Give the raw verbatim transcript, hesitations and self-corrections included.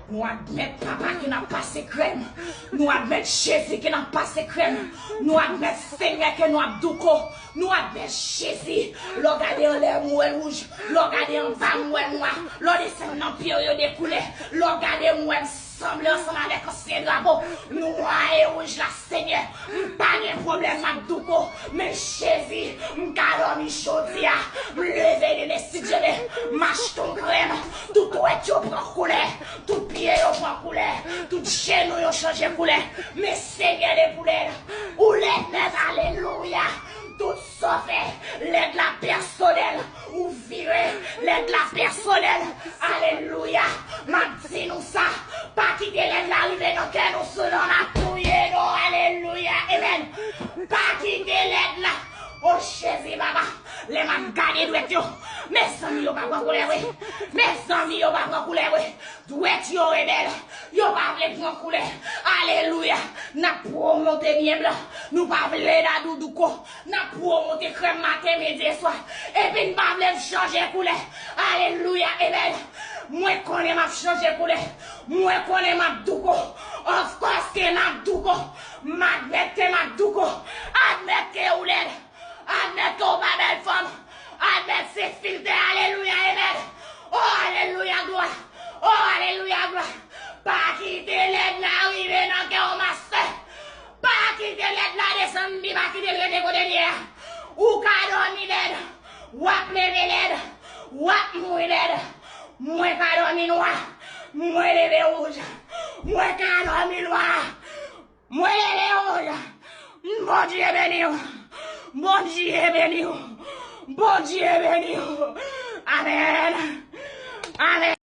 Nou admèt, Papa, ke n ap pase krèm. Nou admèt, Jezi, ke n ap pase krèm. Nou admèt, Senyè, ke nou ap douko. Nou admèt, Jezi. Lè w gade anlè m, ou wè l wouj. Lè w gade anba m, ou wè l nwa. Lè w desann nan pye w, yo de koulè. Lè w gade m, ou wè m sanble ansanm avèk ansyen drapo nwa e wouj la, Senyè. M pa gen pwoblèm, m ap douko. Men Jezi, m ka dòmi jodi a. M leve demen, si Dye vle. M achte yon krèm. Tout dwèt yo pran koulè. Tout pye yo pran koulè. Tout jenou yo chanje koulè. Men Senyè de pou lèd. Ou lèd nèt, alelouya. Tout sa w fè, lèd la pèsonèl. Ou vire lèd la pèsonèl. Alelouya. M ap di nou sa. Pa kite lèd la rive nan kè nou, sinon n ap touye nou. Alelouya. Amèn. Pa kite lèd la. O Jezi, papa. Lè m ap gade dwèt yo. Mezanmi, yo pa pran koulè vre. Mezanmi, yo pa pran koulè vre. Dwèt yo rebèl. Yo pa vle pran koulè. Alelouya. N ap pwomote byen blan. Nou pa vle dadou douko. N ap pwomote krèm maten, midi e swa. Epi n pa vle chanje koulè. Alelouya. Amèn. Mwen konnen m ap chanje koulè. Mwen konnen m ap douko. Of course ke m ap douko. M admèt ke m ap douko. Admèt ke ou lèd. Admèt ke w pa bèl fanm. Admèt se filtè. Alelouya. Amèn. O, alelouya, glwa. O, alelouya, glwa. Pa kite lèd la rive nan kè w, mastè. Pa kite lèd la desann, pi pa kite l rete kote l ye a. Ou ka dòmi lèd. W ap leve lèd. W ap mouri lèd. Mwen ka dòmi nwa. Mwen leve wouj. Mwen ka dòmi nwa. Mwen leve wouj. Bondye beni w. Bondye beni w. Bondye beni w. Amèn. Amèn.